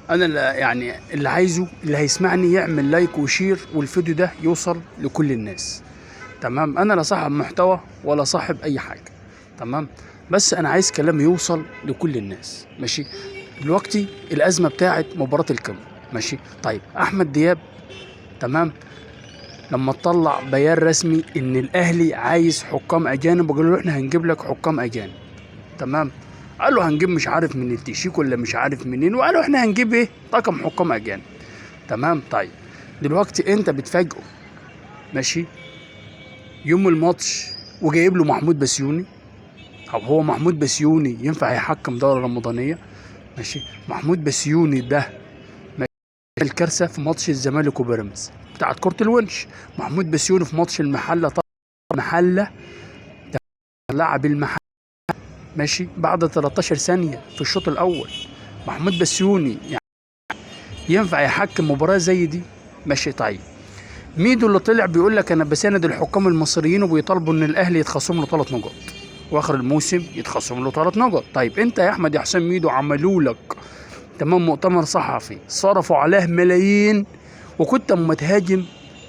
انا يعني اللي عايزه اللي هيسمعني يعمل like و share، والفيديو ده يوصل لكل الناس. تمام؟ انا لا صاحب محتوى ولا صاحب اي حاجة، تمام؟ بس انا عايز كلام يوصل لكل الناس. ماشي؟ دلوقتي الازمة بتاعت مباراة القمه. ماشي؟ طيب احمد دياب، تمام، لما طلع بيان رسمي ان الاهلي عايز حكام اجانب، وقالوا له احنا هنجيب لك حكام اجانب، تمام؟ قالوا هنجيب مش عارف من التشيك ولا مش عارف منين، وقالوا احنا هنجيب ايه طاقم حكام اجانب. تمام؟ طيب دلوقتي انت بتفاجئه، ماشي، يوم الماتش وجايب له محمود بسيوني. طب هو محمود بسيوني ينفع يحكم دورة رمضانية؟ ماشي، محمود بسيوني ده الكارثة في ماتش الزمالك وبيراميدز بتاعت كرة الونش. محمود بسيوني في ماتش المحلة، محلة لعب المحلة، ماشي، بعد 13 ثانية في الشوط الأول. محمود بسيوني يعني ينفع يحكم مباراة زي دي؟ ماشي. طيب ميدو اللي طلع بيقول لك انا بساند الحكام المصريين وبيطالبوا ان الاهلي يتخصم له 3 نقط، واخر الموسم يتخصم له 3 نقط. طيب انت يا احمد يا حسام ميدو عملوا لك تمام مؤتمر صحفي صرفوا عليه ملايين، وكنت اما تهاجم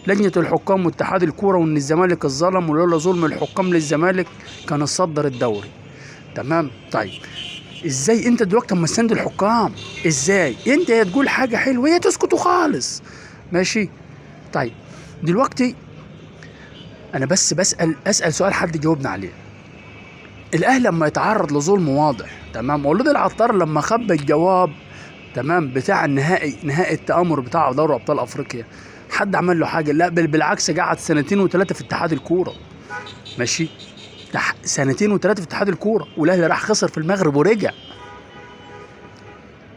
لجنة الحكام واتحاد الكورة وان الزمالك اتظلم، ولولا ظلم الحكام للزمالك كان اتصدر الدوري. تمام؟ طيب ازاي انت دلوقتي اما تساند الحكام؟ ازاي انت يا تقول حاجة حلوة يا تسكتوا خالص؟ ماشي؟ طيب دلوقتي انا بس اسال سؤال حد يجاوبنا عليه. الاهلي لما يتعرض لظلم واضح، تمام، وليد العطار لما خبى الجواب، تمام، بتاع النهائي، نهائي التآمر بتاع دوري ابطال افريقيا، حد عمل له حاجة؟ لا، بل بالعكس قعد 2 و3 في اتحاد الكورة. ماشي؟ 2 و3 في اتحاد الكورة، والاهلي راح خسر في المغرب ورجع.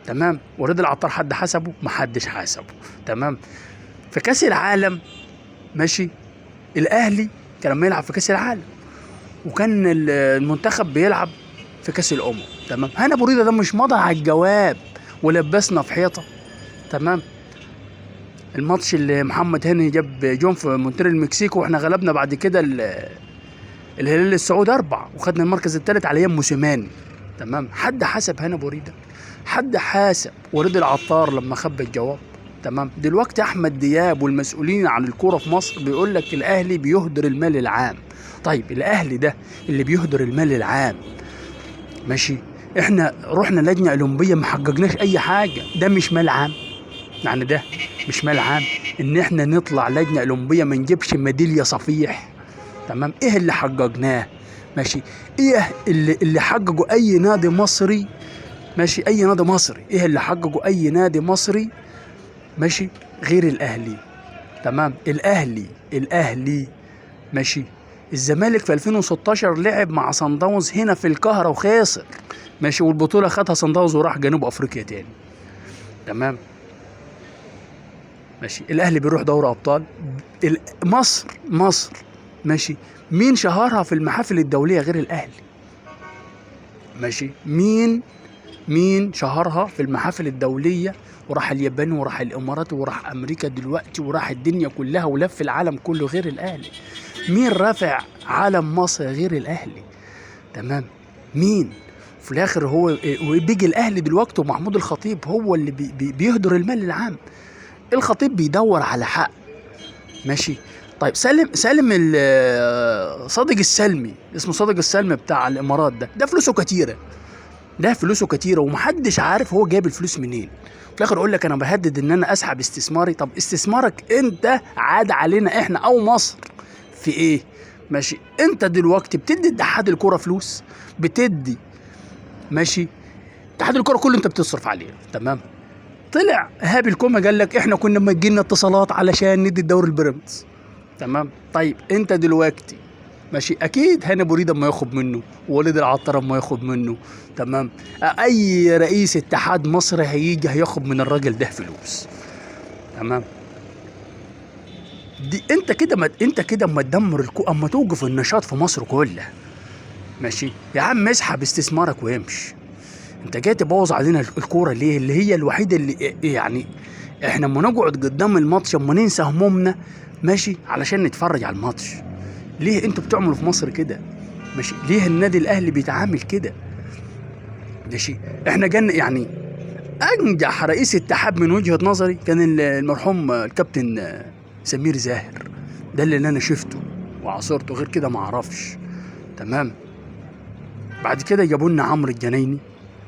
تمام؟ ورضا العطار حد حسبه؟ محدش حاسبه. تمام؟ في كاس العالم، ماشي، الاهلي كان لما يلعب في كاس العالم وكان المنتخب بيلعب في كاس الامم، تمام، هنا ابو ريده ده مش مضى على الجواب ولبسنا في حيطة. تمام؟ الماتش اللي محمد هاني جاب جون في مونتري المكسيك واحنا غلبنا بعد كده الهلال السعودي 4 وخدنا المركز الثالث على ايام موسيماني. تمام؟ حد حسب هنا ابو ريده؟ حد حاسب ورضا العطار لما خبى الجواب؟ تمام؟ دلوقتي احمد دياب والمسؤولين عن الكورة في مصر بيقول لك الاهلي بيهدر المال العام. طيب الاهلي ده اللي بيهدر المال العام، ماشي، احنا رحنا لجنة اولمبيه ما حققناش اي حاجة، ده مش مال عام؟ يعني ده مش مال عام ان احنا نطلع لجنة اولمبيه ما نجيبش ميدالية صفيح؟ تمام؟ ايه اللي حققناه؟ ماشي، ايه اللي حققه اي نادي مصري؟ ماشي، اي نادي مصري، ايه اللي حققه اي نادي مصري؟ ماشي، غير الاهلي. تمام؟ الاهلي، ماشي، الزمالك في 2016 لعب مع صن داونز هنا في القاهرة وخسر، ماشي، والبطوله خدها صن داونز وراح جنوب افريقيا تاني. تمام؟ ماشي، الاهلي بيروح دوري ابطال مصر، ماشي، مين شهرها في المحافل الدولية غير الاهلي؟ ماشي، مين شهرها في المحافل الدولية وراح اليابان وراح الامارات وراح امريكا دلوقتي وراح الدنيا كلها ولف العالم كله غير الاهلي؟ مين رافع علم مصر غير الاهلي؟ تمام؟ مين؟ في الاخر هو بيجي الاهلي دلوقتي ومحمود الخطيب هو اللي بي بيهدر المال العام. الخطيب بيدور على حق. ماشي؟ طيب سالم صادق السلمي، اسمه صادق السلمي بتاع الامارات، ده فلوسه كتيرة، ده فلوسه كتيرة ومحدش عارف هو جايب الفلوس منين. في الاخر يقول لك انا بهدد ان انا اسحب استثماري. طب استثمارك انت عاد علينا احنا او مصر في ايه؟ ماشي، انت دلوقتي بتدي اتحاد الكورة فلوس، بتدي، ماشي، اتحاد الكورة كله انت بتصرف عليه. تمام؟ طلع هابل كوما قال لك احنا كنا مجينا اتصالات علشان ندي الدوري البيراميدز. تمام؟ طيب انت دلوقتي، ماشي، اكيد هاني ابو ريده ما ياخد منه، ووليد العطار ما ياخد منه. تمام؟ اي رئيس اتحاد مصر هيجي هياخد من الراجل ده فلوس. تمام؟ دي انت كده، ما انت كده اما تدمر اما توقف النشاط في مصر كلها. ماشي يا عم، اسحب استثمارك وامشي. انت جاي تبوظ علينا الكورة ليه؟ اللي هي الوحيدة اللي يعني احنا اما نقعد قدام الماتش اما ننسى همومنا، ماشي، علشان نتفرج على الماتش. ليه انتوا بتعملوا في مصر كده؟ ماشي، ليه النادي الاهلي بيتعامل كده؟ ماشي، احنا جن يعني انجح رئيس اتحاد من وجهة نظري كان المرحوم الكابتن سمير زاهر، ده اللي انا شفته وعاصرته، غير كده ما اعرفش. تمام. بعد كده جابوا لنا عمرو الجنايني،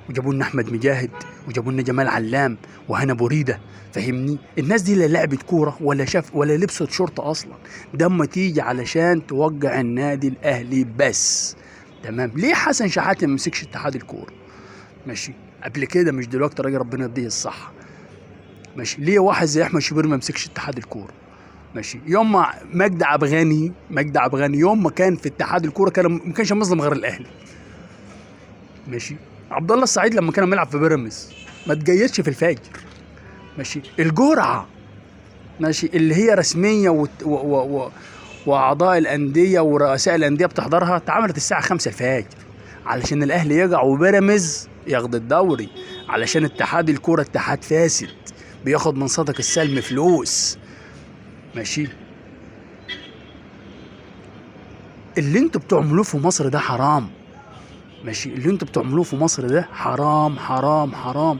وجابوا لنا احمد مجاهد، وجابوا لنا جمال علام وهنا بوريده. فهمني؟ الناس دي لا لعبت كورة ولا شاف ولا لبست شورت اصلا، ده اما تيجي علشان توجع النادي الاهلي بس. تمام. ليه حسن شحاته ما مسكش اتحاد الكورة؟ ماشي، قبل كده مش دلوقتي، راجل ربنا يديه الصحة. ماشي. ليه واحد زي احمد شوبير ما مسكش اتحاد الكورة؟ ماشي. يوم ما مجدي عبد الغني يوم ما كان في اتحاد الكورة كان ما كانش مظلم غير الاهلي. ماشي. عبد الله السعيد لما كان بيلعب في بيراميدز ما تجيدش في الفجر. ماشي. الجرعة، ماشي، اللي هي رسمية واعضاء الاندية ورؤساء الاندية بتحضرها، اتعملت الساعة 5 الفجر علشان الاهلي يقع وبيراميدز ياخد الدوري، علشان اتحاد الكورة اتحاد فاسد بياخد من صدق السلم فلوس. ماشي. اللي انتوا بتعملوه في مصر ده حرام. ماشي. اللي انتوا بتعملوه في مصر ده حرام حرام حرام.